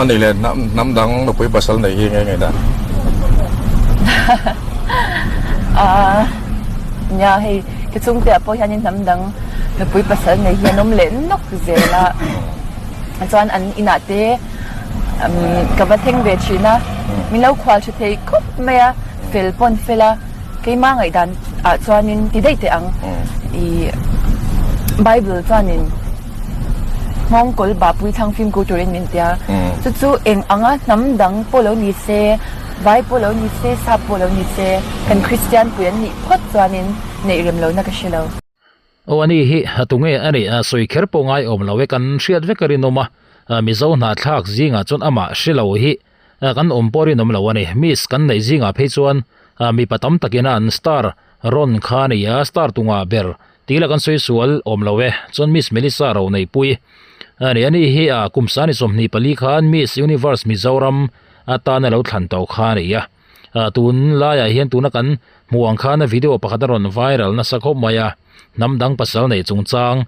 A nih leh hnam dang nupui pasal nei hi nge ngei dan? Aaa nia hei ka chhungte ah pawh hianin hnam dang nupui pasal nei hi an awm leh nawk zel a chuan an inah te ka va thleng ve thin a min lo khual tha thei khawp mai a fel pawn fel a keimah ngaihdan ah chuanin ti daih teh ang ih bible chuanin. Nghawngkawl Bapui thlang fimkhur turin min tia. Chu chu eng anga hnam dang pawh lo ni se, vai pawh lo ni se, sap pawh lo ni se, kan Kristian pui an nih phawt chuanin neih rem lohna ka hre lo. Aw ani hi a tunge a nih a sawi kher pawh ngai awm lo e kan hriat vek a rinawm a, Mizo hnahthlak zingah chuan amah hre lo hi kan awm pawh rinawm lo a ni. Miss kan neih zingah phei chuan mipa tam takin a an star rawn kha a ni a, star tungah ber Tih lah kan sawi sual awm lo e, chuan Miss Melissa ro neihpui a ni. Ani hi a kum sani 24 khan Miss Universe Mizoram atana lo thlan tawh kha a ni a. Tun laiah hian tuna kan hmuh ang khan a video pakhat a rawn viral nasa khawp mai a, hnam dang pasal neih chungchang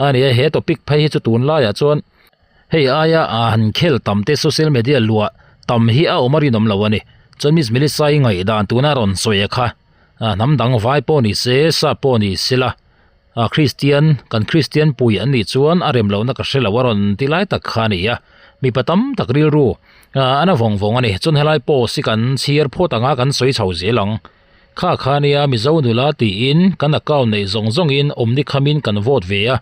a ni a. He topic phei hi chu tun laiah chuan hei aia han khel tam te social media luah tam hi a awm a rinawm lo a ni. Chuan Miss Melissa-i ngaihdan tuna rawn sawi a kha. Hnam dang vai pawh ni se, sap pawh ni sela, Kristian, kan Kristian pui an nih chuan a rem lohna ka hre lo a rawn ti lai tak kha a ni a. Mipa tam tak rilru an a vawng vawng a ni. Chuan helai post hi kan chhiar phawt anga kan sawi chho zel ang. Kha kha nia Mizo nula tiin kan account neih zawng zawngin awmni khamin kan vote ve a,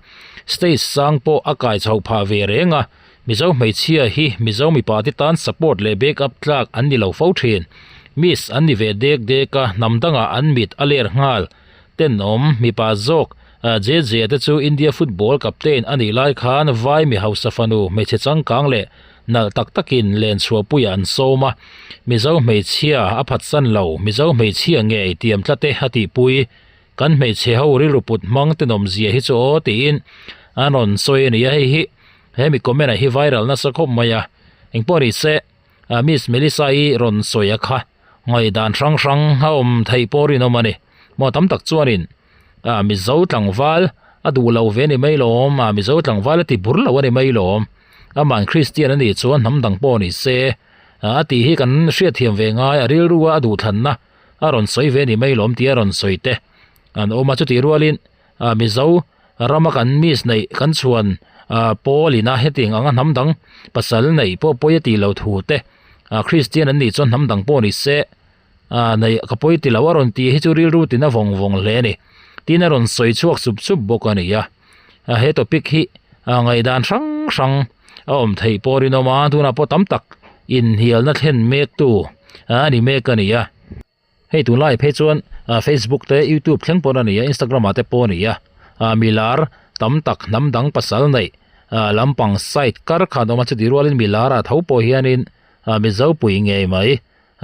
stage sang pawh a kai chhoh phah ve reng a. Mizo hmeichhia hi Mizo mipa te tan support leh back up tlak an ni lo fo thin. Miss an ni ve dek dek a, hnam dangah an mit a ler nghal. Tenawm, mipa zawk JJ te chu India football captain a nih lai khan vai mi hausa fanu hmeichhe changkang leh nalh tak takin len chhuahpuiah an sawm a. Mizo hmeichhia a phatsan lo, Mizo hmeichhia ngei tiam tlat e a tihpui. Kan hmeichhe ho rilru put hmang tenawm zia hi chu aw tiin an rawn sawi a ni a, hei hi hemi comment ah hi viral nasa khawp mai a, engpawh ni se Miss Melissa i rawn sawi a kha ngaihdan hrang hrang a awm theih pawh rinawm a ni, maw tam tak chuanin Mizo tlangval a duh lo ve a ni mai lawm, Mizo tlangval a ti bur lo a ni mai lawm, amah Christian a nih chuan hnam dang pawh ni se a tih hi kan hriatthiam ve ngai a rilru a duhthlanna. a rawn sawi ve ni mai lawm tih a rawn sawi te an awm a chutih rualin ah Mizo rama kan miss neih kan chhuan ah pawl ina hetiang anga hnam dang pasal neih pawh pawi a tih loh thu te ah Christian an nih chuan hnam dang pawh ni se ah neih ka pawi ti lo a rawn tih hi chu rilru tina vawng vawng hle a ni tin a rawn sawi chhuak sup sup bawk a ni a ah he topic hi ah ngaihdan hrang hrang a awm theih pawh rinawm a tunah pawh tam tak inhnialna thlen mek tu a ni mek a ni a hei tunlai phei chuan ah facebook te youtube thleng pawn a ni a instagram ah te pawh a ni a ah milar tam tak hnam dang pasal neih ah lampang side kar khan awm a chuti rualin milar ah tho pawh hianin ah mizo pui ngei mai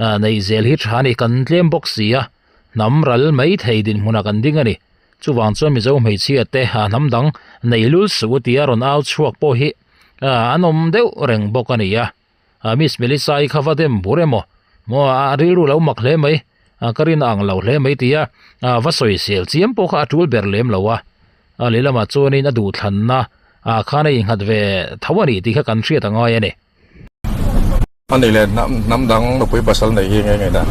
ah neih zel hi tha a ni kan tlem bawk si a hnam ral mai thei dinhmunah kan ding a ni chuvang chuan mizo hmeichhia te ah hnam dang nei lul suh u tia rawn au chhuak pawh hi ah an awm deuh reng bawk a ni a. Ah Miss Melissa i kha va dem bur emaw? Maw a rilru lo mak hle mai, ah ka rin a ang lo hle mai tia ah va sawi sel chiam pawh kha a tul ber lem lo a. A lehlamah chuanin a duhthlanna ah khan a innghat ve tho a ni tih kha kan hriat a ngai a ni. A nih leh hnam dang nupui pasal nei hi nge ngei dan?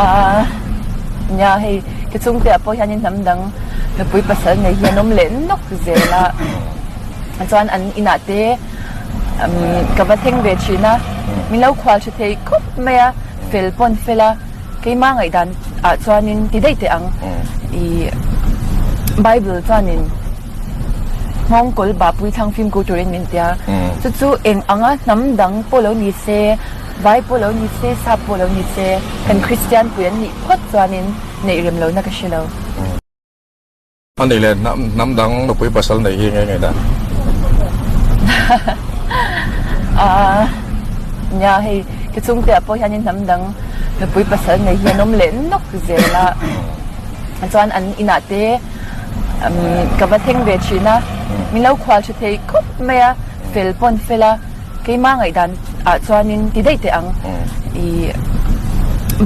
Aaa nia hei ka chhungte ah pawh hianin hnam dang nupui pasal nei hi an awm leh nawk zel a. Chuan an inah te ka va thleng ve thin a, min lo khual tha thei khawp mai a, fel pawn fel a, keimah ngaihdan ah chuanin ti daih teh ang ih Bible chuanin nghawngkawl Bapui thlang fimkhur turin min tia, chu chu eng anga hnam dang pawh lo ni se, vai pawh lo ni se, sap pawh lo ni se, kan Kristian pui an nih phawt chuanin neih rem lohna ka hre lo. A nih leh hnam dang nupui pasal nei hi nge ngei dan? Aaa nia hei ka chhungte ah pawh hianin hnam dang nupui pasal nei hi an awm leh nawk zel a chuan an inah te ka va thleng ve thin a min lo khual tha thei khawp mai a fel pawn fel a keimah ngaihdan ah chuanin ti daih teh ang ih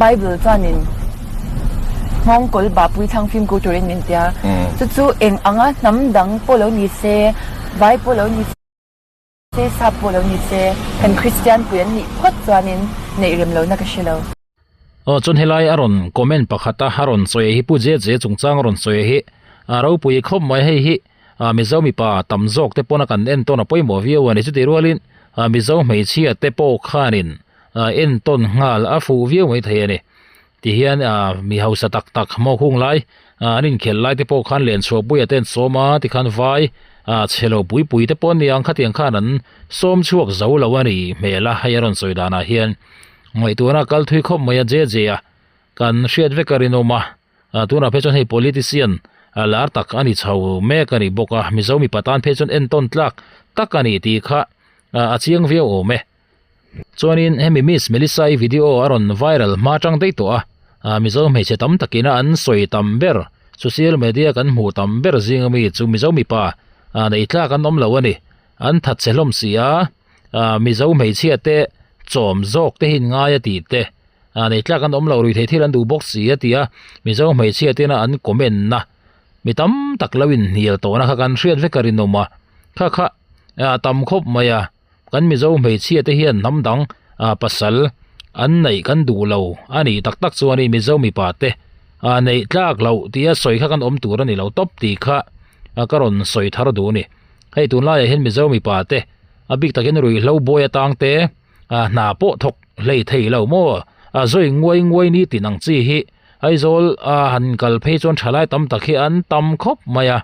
bible chuanin. Nghawngkawl Bapui thlang fimkhur turin min tia. Chu chu eng anga hnam dang pawh lo ni se, vai pawh lo ni se. Se sap pawh lo ni se, kan Kristian pui an nih phawt chuanin neih rem lohna ka hre lo. Aw chuan helai a rawn comment pakhat a, a rawn sawi hi Pu Jeje chungchang a rawn sawi hi a ropui khawp mai hei hi Mizo mipa tam zawk te pawn a kan entawn a pawimawh viau a ni chutih rualin Mizo hmeichhia te pawh khanin entawn nghal a fuh viau mai thei a ni. Ti hian mi hausa tak tak maw hung lai an inkhelh lai te pawh khan len chhuah puia te an sawm a tikhan vai chhe lo pui pui te pawh an ni ang khatiang khan an sawm chhuak zo lo a nih hmel a hei a rawn sawi danah hian ngaihtuahna a kal thui khawp mai a je je a kan hriat vek a rinawm a tunah phei chuan hei politician lar tak a ni chho mek a ni bawk a mizo mipa tan phei chuan entawn tlak tak a ni tih kha a chiang viau awm e. Chuanin hemi Miss Melissa-i video a rawn viral hma tang daih tawh a, Mizo hmeichhe tam takina an sawi tam ber, social media kan hmuh tam ber zinga mi chu Mizo mipa neih tlak an awm lo a ni. An that che hlawm si a, Mizo hmeichhia te chawm zawk te hi ngai a tih te, neih tlak an awm lo ruihtheih thil an duh bawk si a ti a, Mizo hmeichhia tena an comment na mi tam tak lo inhnial tawhna kha kan hriat vek a rinawm a, kha kha a tam khawp mai a. Kan Mizo hmeichhia te hian hnam dang pasal an neih kan duh lo a nih tak tak chuan i Mizo mipa te neih tlak loh tia sawi kha kan awm tur a ni lo tawp tih kha ka rawn sawi thar duh a ni. Hei tunlaiah hian Mizo mipa te a bik takin ruihhlo bawi atang te hna pawh thawk hlei thei lo maw zawi nguai nguai ni tin ang chi hi Aizawl han kal phei chuan thalai tam tak hi an tam khawp mai a,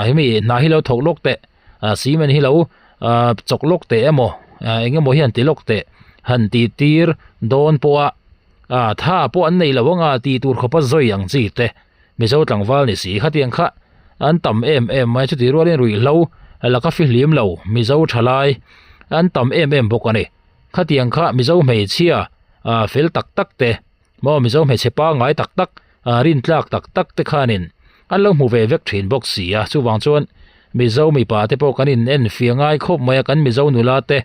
hemi hna hi lo thawk lawk teh. ah cement hi lo ah chawk lawk teh emaw ah eng emaw hi han ti lawk teh han tih tir dawn pawh a ah tha pawh an nei lo anga tih tur khawp a zawi ang chi te mizo tlangval ni si khatiang kha an tam em em mai chutih rualin ruihhlo laka fihlim lo mizo thalai an tam em em bawk a ni khatiang kha mizo hmeichhia ah fel tak tak te. Maw Mizo hmeichhe pangngai tak tak, rintlak tak tak te khanin an lo hmu ve vek thin bawk si a, chuvang chuan Mizo mipa te pawh kan in en fia ngai khawp mai a, kan Mizo nula te,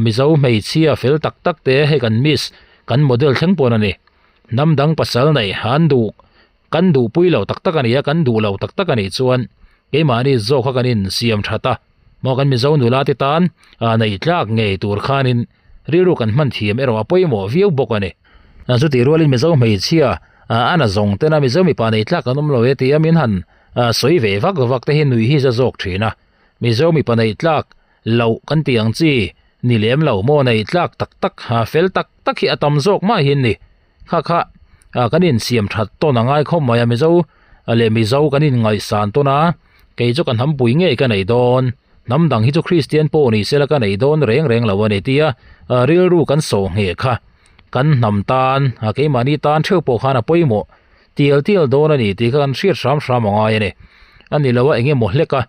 Mizo hmeichhia fel tak tak te hei kan miss, kan model thleng pawn a ni. Hnam dang pasal nei an duh Kan duhpui lo tak tak a ni a, kan duh lo tak tak a nih chuan keimahni zawk kha kan insiam that a, maw kan Mizo nula te tan neih tlak ngei tur khanin rilru kan hman thiam erawh a pawimawh viau bawk a ni. Chutih rualin Mizo hmeichhia a na zawng tena Mizo mipa neih tlak an awm lo e tia min han sawi ve vak vak te hi nui hi za zawk thin a, Mizo mipa neih tlak loh kan tih ang chi ni lem lo maw neih tlak tak tak fel tak tak hi a tam zawk mah hi an ni. Kha kha kan insiam that tawn a ngai khawp mai a Mizo leh Mizo kan inngaihsan tawn a, kei chu ka hnampui ngei ka nei dawn, hnam dang hi chu Kristian pawh ni sela ka nei dawn reng reng lo a ni tia rilru kan sawh ngheh kha kan hnam tan keimahni tan theuh pawh khan a pawimawh tial tial dawn a ni tih kha kan hriat hram hram a ngai a ni. A ni lo a eng emaw hlek a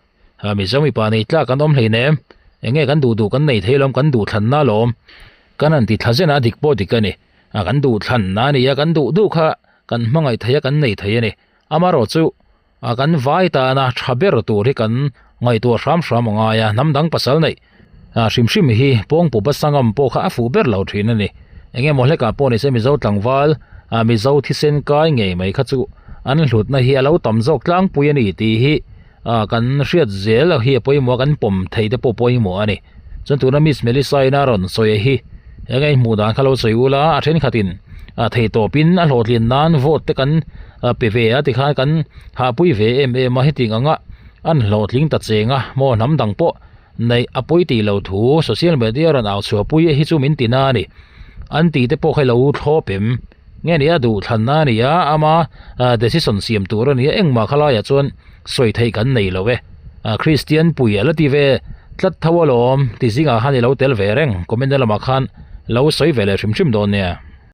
Mizo mipa nei tlak an awm hleinem, eng nge kan duh duh kan nei thei alawm kan duh thlanna alawm kan han ti thla zen a dik pawh dik a ni. A kan duh thlanna a ni a, kan duh duh kha kan hmangaih thei a, kan nei thei a ni. Amaherawhchu a kan vai tana tha ber tur hi kan ngaihtuah hram hram a ngai a, hnam dang pasal neih hrim hrim hi pawngpu basangam pawh kha a fuh ber lo thin a ni. Eng emaw hlekah pawh nise Mizo tlangval Mizo thisen kai ngei mai kha chu an hlutna hi a lo tam zawk tlangpui a ni tih hi kan hriat zel hi a pawimawh a, kan pawm theih te pawh pawimawh a ni. Chuan tuna Miss Melissa ina rawn sawi hi eng a inhmuh dan kha lo sawi ula a thenkhatin theihtawpin a hlawhtlin nan vote te kan pe ve a tikhan kan hahpui ve em em a hetiang anga an hlawhtling ta cheng a maw hnam dang pawh neih a pawi tih lo thu social media rawn au chhuahpui hi chu min ti na a ni. An tih te pawh kha i lo thlawp em? Nge ni a duh thlanna a ni a, ama decision siam tur a ni a, engmah kha laiah chuan sawi theih kan nei lo e. Kristian pui a la ti ve tlat tho alawm ti zingah khan i lo tel ve reng, comment na lamah khan lo sawi ve leh hrim hrim dawn nia.